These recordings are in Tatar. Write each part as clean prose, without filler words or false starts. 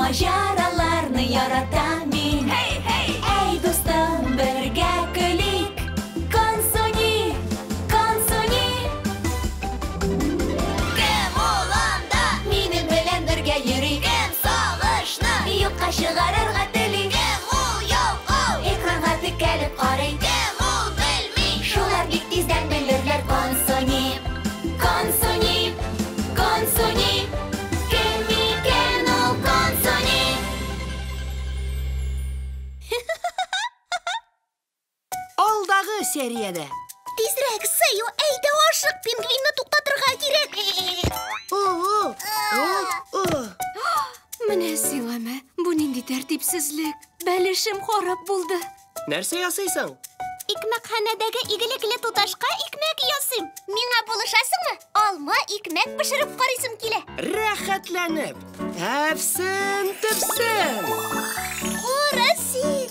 Маҗараларны яратам мин. Hey, hey! Әй, дустым, бергә көлик. Консуни, Консуни. Кем ул анда? Минем белән бергә йөри. Кем сагышны юкка чыгарырга тели? Кем ул ялкау? Экранга текәлеп карый. Кем ул белми? Шулар бик тиздән белерләр. Консуни, Консуни, Консуни. Кем икән ул Консуни? Алдагы сериядә. Тизрәк, Сео, әйдә ашык, пингвинны туктатырга кирәк. Менә сиңа мә, бу нинди тәртипсезлек. Бәлешем харап булды. Нәрсә ясыйсың? Икмәкханәдәге игелекле туташка икмәк ясыйм. Миңа булышасыңмы? Алма икмәк пешереп карыйсым килә. Рәхәтләнеп. Әфсен төпсен. Кара син.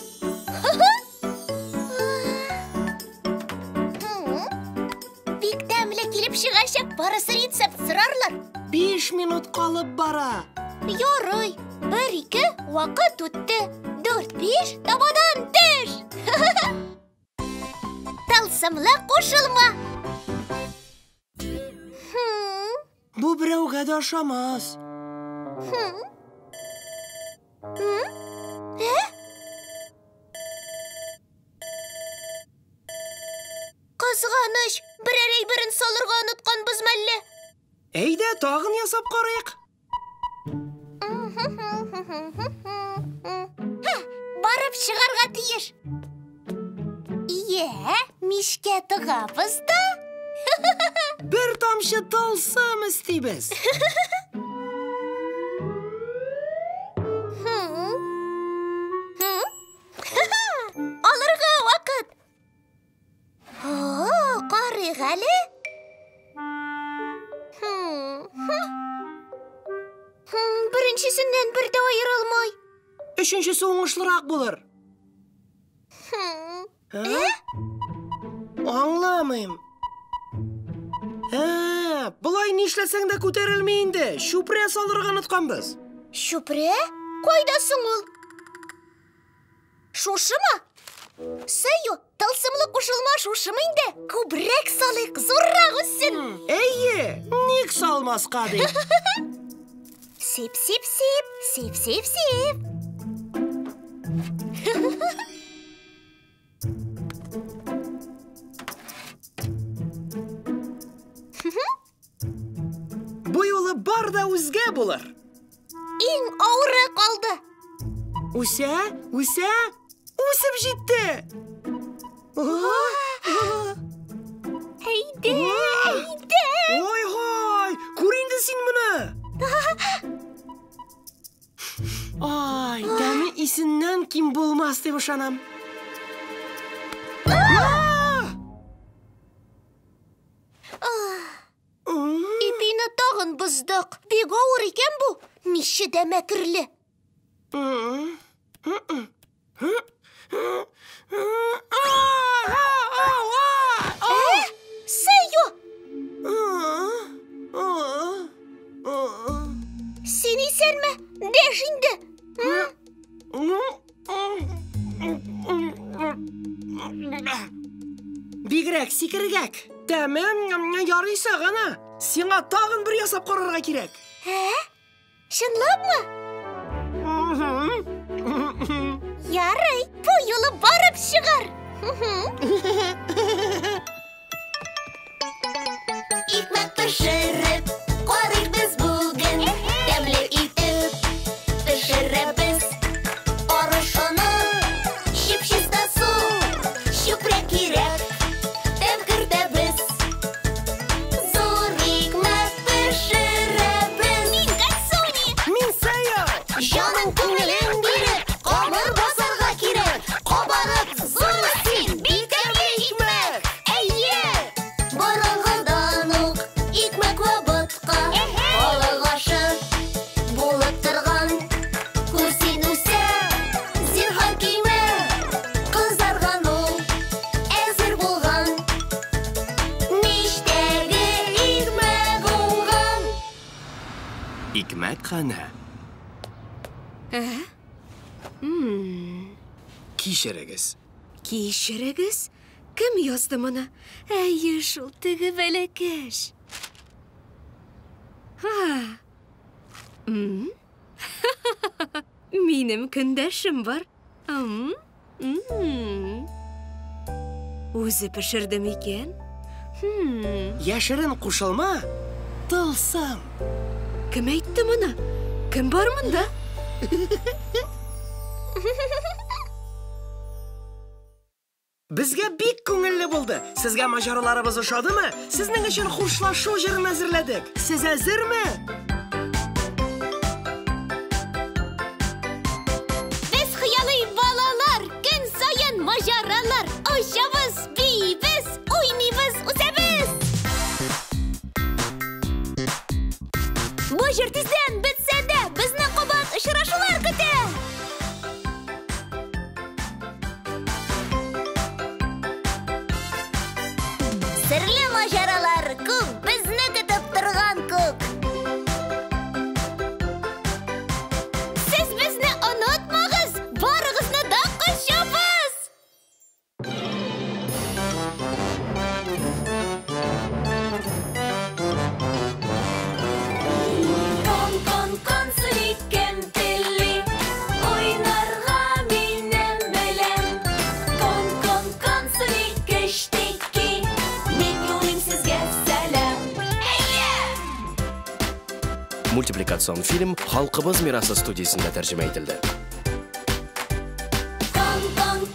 Бик тәмле килеп чыгачак, барысы рецепт сорарлар. 5 минут калып бара. Ярый. 1, 2, вакыт үтте. 4, 5, табадан төш. Тылсымлы кушылма. Бу берәүгә дә ошамас. Кызганыч, берәр әйберен салырга онытканбыз мәллә? Әйдә, тагын ясап карыйк. Барып чыгарга тиеш. Ие, мичкә тыгабыз да. Бер тамчы тылсым өстибез. Алырга вакыт. О, карыйк әле. Беренчесеннән бер дә аерылмай. Өченчесе уңышлырак булыр. Аңламыйм. Болай нишләсәң дә күтәрелми инде. Чүпрә салырга онытканбыз. Чүпрә? Кайда соң ул? Шушымы? Сео, тылсымлы кушылма шушымы инде? Күбрәк салыйк, зуррак үссен. Әйе, ник салмаска ди. Сип, сип, сип, сип, сип, сип. Бу юлы бар да үзгә булыр. Иң авыры калды. Үсә, үсә, үсеп җитте. Әйдә, әйдә. Ой-ой, күр инде син моны. Ай, тәме исеннән ким булмас дип ышанам. Ипине тагын боздык. Бик авыр икән бу. Миче дә мәкерле. Сео! Син исәнме? Дәш инде. Бигрәк сикергәк. Тәме ярыйсы гына. Сиңа тагын бер ясап карарга кирәк. Чынлапмы? Ярый, бу юлы барып чыгар. Икмәк пешереп карыйк без бүген. Тәмле итеп пешерәбез. Арыш оны, чип-чиста су, чүпрә кирәк, тәм кертәбез. Зур икмәк пешерәбез. Мин Консуни. Мин Сео. Җаның күңелең биреп, камыр басарга кирәк. Кабарып зур син, бик тәмле икмәк. Әйе! Борынгыдан ук икмәк вә ботка халык ашы булып торган. Күр син үсә, зинһар кимә, кызарган ул, әзер булган. Мичтәге икмәк уңган. Икмәкханә. Ә? Кичерегез. Кичерегез? Кем язды моны? Әйе шул, теге бәләкәч. Ха. Минем көндәшем бар. Үзе пешерде микән? Яшерен кушылма тылсым. Кем әйтте моны? Кем бар монда? Безгә бик күңелле булды. Сезгә маҗараларыбыз ошадымы? Сезнең өчен хушлашу җырын әзерләдек. Сез әзерме? Без хыялый балалар, көн саен маҗаралар. Очабыз, биибез, уйныйбыз, үсәбез. Бу җыр тиздән бетсә дә, безне кабат очрашулар көтә. Серле маҗаралар күп, безне көтеп торган күк. Сез безне онытмагыз, барыгызны да кочабыз. Кон, кон, кон, кем тели, уйнарга минем белән. Кон, кон, кон, кечтеки, мин юлыйм сезгә сәлам. Мультипликацион фильм «Халкыбыз мирасы» студиясендә тәрҗемә ителде. Кон, кон,